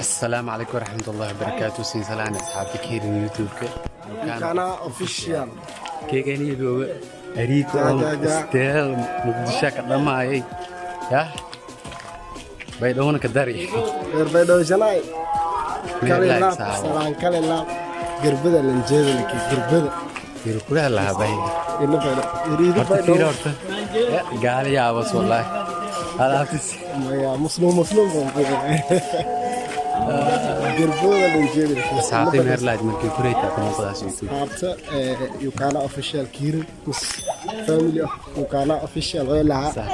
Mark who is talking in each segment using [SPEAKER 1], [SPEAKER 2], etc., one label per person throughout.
[SPEAKER 1] Asalaamu calaykum waraxmatullaahi wabarakaatu. Siin salaan asxaabta kiirin YouTube-ka.
[SPEAKER 2] Kana official.
[SPEAKER 1] Keeganiyadooba ariika.
[SPEAKER 2] Ja,
[SPEAKER 1] oo
[SPEAKER 2] ja, ja.
[SPEAKER 1] Isteel Muqdisho ka dhamaayay yah Baydhowna ka dari.
[SPEAKER 2] Reer Baydhabo shalay kale
[SPEAKER 1] Meel
[SPEAKER 2] laab
[SPEAKER 1] saabo.
[SPEAKER 2] Salaan kale laab gerbada lanjeeda laki gerbada.
[SPEAKER 1] Kulaha lahabay.
[SPEAKER 2] Ina Baydhabo iriido.
[SPEAKER 1] Horta fiir.
[SPEAKER 2] Baydhabo.
[SPEAKER 1] Horta gaali yaabas wallaahi alaabtis.
[SPEAKER 2] Maya muslim muslim gerbada lanjeeda laki.
[SPEAKER 1] Asxaabtay meerlaad markii kureytaa ku noqdaas YouTube.
[SPEAKER 2] Asxaabta Yukana official kiirin mis family of Yukana official way lahaa.
[SPEAKER 1] Sax.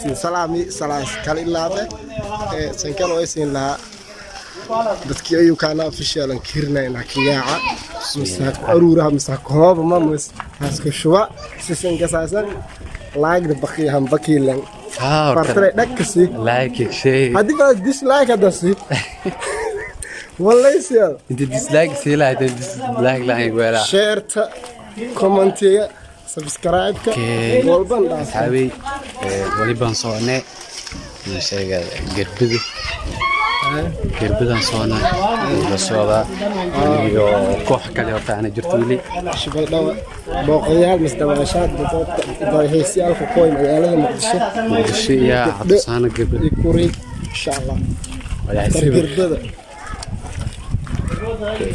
[SPEAKER 2] Siin salaami salaas kale ilaabe sankan way siin lahaa dadkii Yukana official an kiirinayna kiyaaca mise ha ku aruuraha mise ha ku hooba ma mise haska shuba si san kasaasan laagda baqiya han bakiilan.
[SPEAKER 1] Haa, horta.
[SPEAKER 2] Fartare dhag ka sii.
[SPEAKER 1] Like, share.
[SPEAKER 2] Haddii baa dislike hadda sii walaysiya.
[SPEAKER 1] Inta dislike sii lahayd, dislike lahayn weelaa.
[SPEAKER 2] Shareta, commentiga, subscribe-ka.
[SPEAKER 1] Okay.
[SPEAKER 2] Walban dhaaf.
[SPEAKER 1] Asxaabey, wali baan soconee sheega gerbida, gerbidan soconaa la socdaa iyo koox kale horta ana jirto weli.
[SPEAKER 2] Shabaydhaba booqdayaal mis dabaashaad dalxiisyaalka kuwa magaalada Muqdisho.
[SPEAKER 1] Muqdisho iyo Cabdisaano gerbida.
[SPEAKER 2] Iyo kureeg insha Allah gerbada.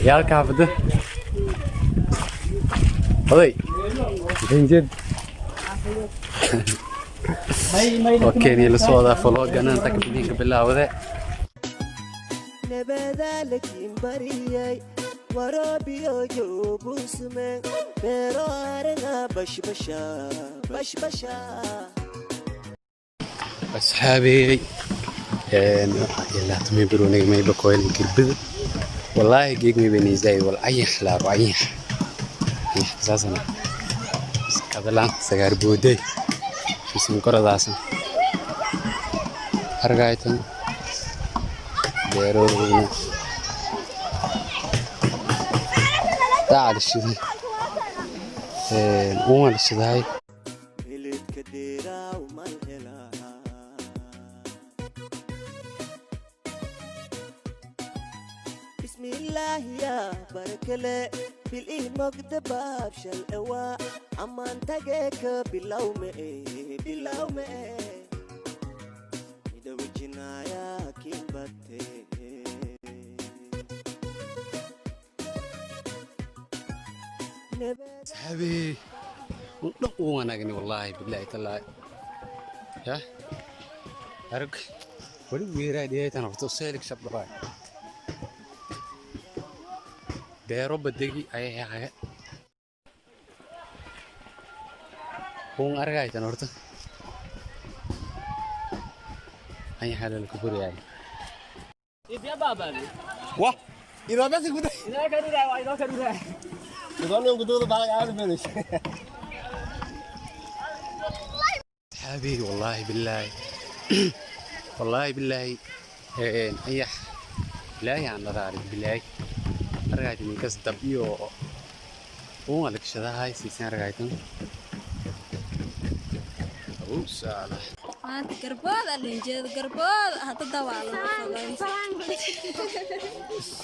[SPEAKER 1] Yaalka xaafadda oday injeed. Okay, ni la socdaa vlog-gana inta kabidinka bilaawade.
[SPEAKER 3] Nabadalakin bariyay waraabiyo joogusme beero aranga bashbasha bashbasha.
[SPEAKER 1] Asxaabey, ilaa tumay baroniga mayba koylan gerbida wallaahi geeg mayba niizay wal ayax laaro ayax ayax saasana kadalaan sagaar booday isin korodaasan argaytan beerooduna daaca la shiday uuna la shidahay.
[SPEAKER 3] Hilidka dheeraaw mal helaa. Bismillaahi yaa barakale bilih mogda baabshal ewaa ammaan tageeka bilawme bilawme midawejinaaya kiinbatte.
[SPEAKER 1] Asxaabi, dhan u wanaagni wallaahi billaahi tallaahi yah arag wali weeraa dhiyaytan horta useelik shabdhabaay beero badegi ayay haga hun argaytan horta aya halal ku buriyay.
[SPEAKER 2] Wah idaabasi guda idaabasi guda baa aad meesh.
[SPEAKER 1] Asxaabi, wallaahi billaahi wallaahi billaahi ayax ilaahi aan dharaari billaahi argaytan ninkas dab iyo uun alagshadahay siisan argaytan saala.
[SPEAKER 4] Maanta garbooda dhinjeeda garbooda hadda dawaalan.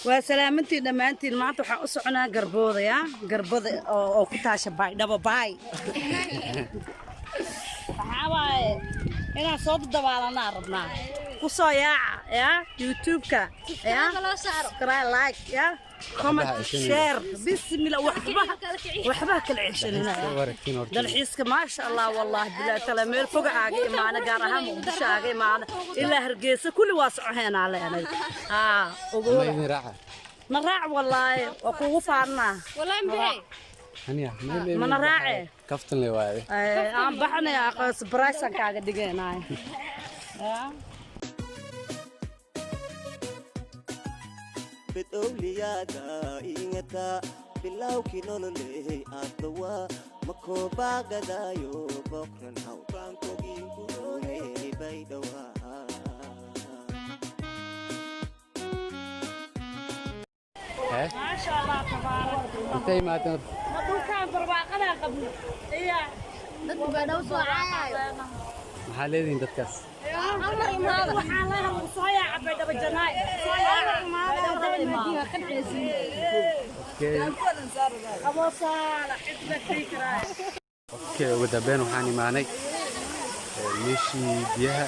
[SPEAKER 5] Waa salaamantiin dhammaantiin. Maanta waxaan u soconaa garbooda ya garbada oo ku taasha Baydhabo baay. Waxaa waaye inaan soo dadabaalanaa rabnaa ku soo yaaca ya YouTube-ka ya.
[SPEAKER 4] Loo saaro.
[SPEAKER 5] Subscribe, like ya, comment.
[SPEAKER 1] Waxba ha ceshanina.
[SPEAKER 5] Share, bismillah, waxba waxba kala ceshanina.
[SPEAKER 1] Waragtiin horta.
[SPEAKER 5] Dalxiiska maasha Allah, wallahi bilaa tala meel foga aaga imaana, gaar ahaan Muqdisho aaga imaana ilaa Hargeysa kulli waa socoheynaa leenay haa.
[SPEAKER 1] Ma
[SPEAKER 5] Ogow.
[SPEAKER 1] Idin raaca.
[SPEAKER 5] Na raac wallaahi waa kugu faanaa.
[SPEAKER 4] Wallahi maxay?
[SPEAKER 1] Haniya.
[SPEAKER 5] Mana raace?
[SPEAKER 1] Kaftan le waaye.
[SPEAKER 5] Aan baxnay aqoon surprise aan kaaga dhigaynay.
[SPEAKER 3] Bid owliyaada ingata bilawkii nololey aadawa makoobaagadayo bokran hawbaankogiinkurohe baydhawaa.
[SPEAKER 1] Hee.
[SPEAKER 5] Maasha Allah tabaarak.
[SPEAKER 1] Intay imaadeen?
[SPEAKER 5] Ma dhulkaan barwaaqadaa qabno iya.
[SPEAKER 4] Dadku Baydhabo soo caayayo.
[SPEAKER 1] Maxaa leedihiin dadkaas?
[SPEAKER 4] Hal mar imaada.
[SPEAKER 5] Waxaan leeyahay soo yaaca Baydhabo. Baydhabo Janaay. Soo yaaca. Baydhabo hala imaado.
[SPEAKER 1] Okay.
[SPEAKER 5] Abo Saalax cidna kii karaa.
[SPEAKER 1] Okay, ugu dambeyn waxaan imaanay meeshii biyaha.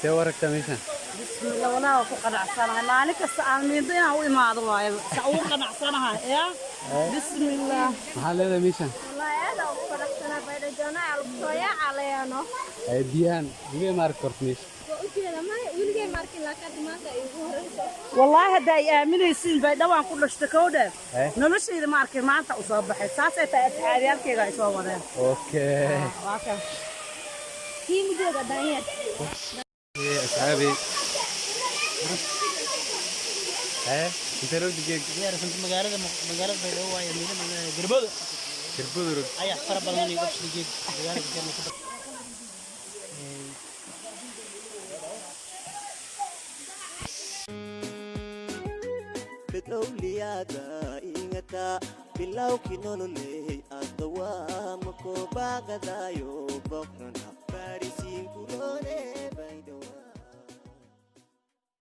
[SPEAKER 1] See u aragtaa meeshan?
[SPEAKER 5] Bismillah, walaa waa ku qanacsanahay. Maalin kasta aan miindo inaan u imaado waayo. Sa ugu qanacsanahay yaa. Bismillah.
[SPEAKER 1] Maxaa leedahay meeshan?
[SPEAKER 4] Wallaahi aad aan ugu faraxsanahay. Baydhabo Janaay lagu soo yaaca leeno.
[SPEAKER 1] Biyahan weligaa ma arki karto meesha.
[SPEAKER 4] Waa ujeeda, maya, weligay ma arkin, laakiin hadda maanta ay ugu horeyso.
[SPEAKER 5] Wallaahi hadda ay aaminaysiin, Baydhabo aan ku dhashtay kowdhe.
[SPEAKER 1] Eh?
[SPEAKER 5] Noloshayda ma arkin, maanta u soo baxay. Saasay tahay, asxaabiyaalkayga ay soo wadeen.
[SPEAKER 1] Okay.
[SPEAKER 5] Waa kan.
[SPEAKER 4] Kii mujooga daanyeer.
[SPEAKER 1] Asxaabi, intee loo digay?
[SPEAKER 6] Magaalada Baydhabo waaye, Garbado.
[SPEAKER 1] Garbado road.
[SPEAKER 6] Ayaa fara badan iyo qabsigeed magaalada jarna ku.
[SPEAKER 3] Bidowliyaada ingata bilawkii nololey adawaa makoobaaqadayo boqran baarisi.